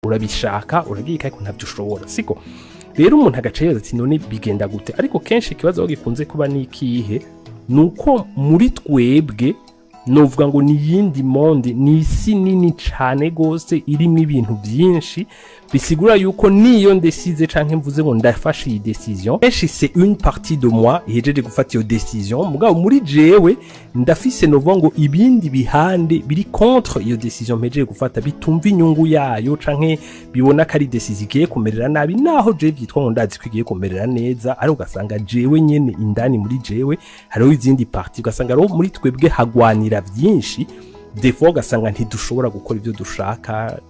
Urabishaka, uragika, ariko ntabyo ushobora, siko? Rero umuntu agaca yibaza ati: "None bigenda gute?" Ariko kenshi ikibazo aho gikunze kuba ni ikihe? Ni uko muri twebwe, novuga ngo ni iyindi monde, ni isi nini cane gose irimo ibintu byinshi. Bisigura yuko niyo ndesize canke mvuze ngo ndafashe iyi décision, kenshi c'est une partie de moi ihejeje gufata iyo décision, mugabo muri jewe ndafise, novuga ngo, ibindi bihande biri contre iyo décision mpejeje gufata, bitumva inyungu yayo canke bibona ko ari décision igiye kumerera nabi, naho je vyitwa ngo ndazi ko igiye kumerera neza. Ariko ugasanga jewe nyene indani muri jewe hariho izindi partie, ugasanga rero muri twebwe hagwanira vyinshi. Des fois ugasanga ntidushobora gukora ibyo dushaka,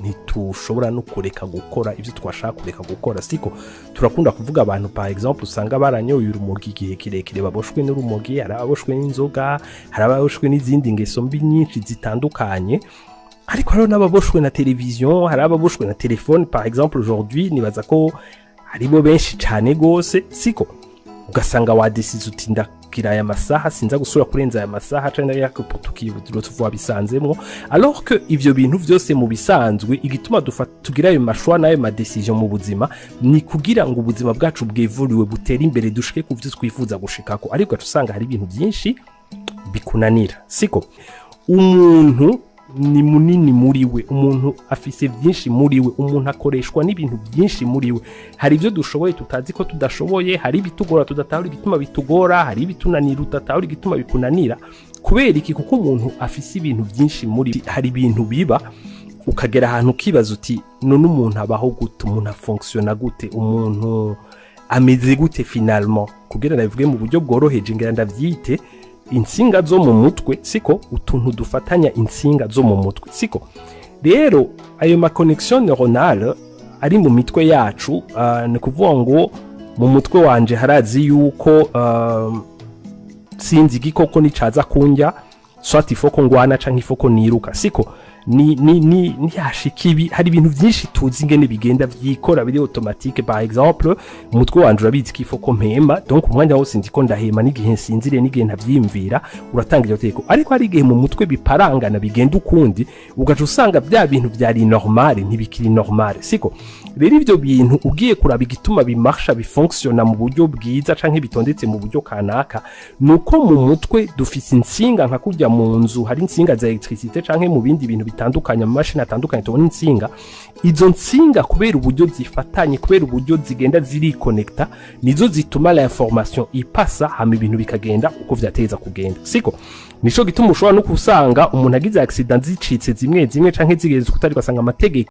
ntitushobora no kureka gukora ibyo twashaka kureka gukora, siko? Turakunda kuvuga abantu, par exemple, usanga baranyoye urumogi igihe kirekire, baboshwe n'urumogi. Hari ababoshwe n'inzoga, hari ababoshwe n'izindi ngeso mbi nyinshi zitandukanye, ariko hariho n'ababoshwe na televiziyo, hari ababoshwe na telefone. Par exemple, aujourd'hui nibaza ko haribo benshi cyane gose, siko? Ugasanga wadesize uti: "Ndagira aya masaha, sinza gusubira kurenza aya masaha", canke tuvuga bisanzemwo, alors que ivyo bintu vyose mu bisanzwe, igituma tugira ayo ma choix n'ayo ma décision mu buzima ni kugira ngo ubuzima bwacu bwevuriwe, butere imbere, dushike ku vyo twifuza gushikako. Ariko ugaca usanga hari ibintu byinshi bikunanira, siko? Umuntu ni munini muri we, umuntu afise byinshi muri we, umuntu akoreshwa n'ibintu byinshi muri we. Hari ibyo dushoboye tutazi ko tudashoboye, hari ibitugora tudatahura igituma bitugora, hari ibitunanira udatahura igituma bikunanira. Kubera iki? Kuko umuntu afise ibintu byinshi muri we. Hari ibintu biba ukagera ahantu ukibaza uti: "None umuntu abaho gute? Umuntu afonctionna gute? Umuntu ameze gute finalement?" Kugira ndabivuge mu buryo bworoheje, ngira ndavyite insinga zo mu mutwe, siko? Utuntu dufatanya insinga zo mu mutwe, siko? Rero ayo ma connexion neuronale ari mu mitwe yacu, ni kuvuga ngo mu mutwe wanje harazi yuko sinzi igikoko nicaza kunjya, soit ifoko ngwana canke ifoko niruka, siko? Ni ntiyashika ibi, hari ibintu byinshi tuzi ingene bigenda vyikora, biri automatique. Par exemple, umutwe wanje urabizi ko ifoko mpema, donc umwanya wose nzi ko ndahema, n'igihe nsinziriye n'igihe ntavyiyumvira, uratanga iryo tegeko. Ariko hari igihe mu mutwe biparangana, bigenda ukundi, ugaca usanga bya bintu vyari normal ntibikiri normal, siko? Rero ivyo bintu ugiye kuraba igituma bimarsha, bifonctionna mu buryo bwiza canke bitondetse mu buryo kanaka, nuko mu mutwe dufise insinga, nka kurya mu nzu hari insinga za électricité canke mu bindi bintu bitandukanye, mu mashini atandukanye tubona insinga. Izo nsinga, kubera uburyo zifatanye, kubera uburyo zigenda zirikonekta, nizo zituma l'information ipasa, hama ibintu bikagenda uko vyateza kugenda, siko? Nico gituma ushobora no kusanga umuntu agize accident zicitse zimwe zimwe canke zigeze kutari, ugasanga amategeko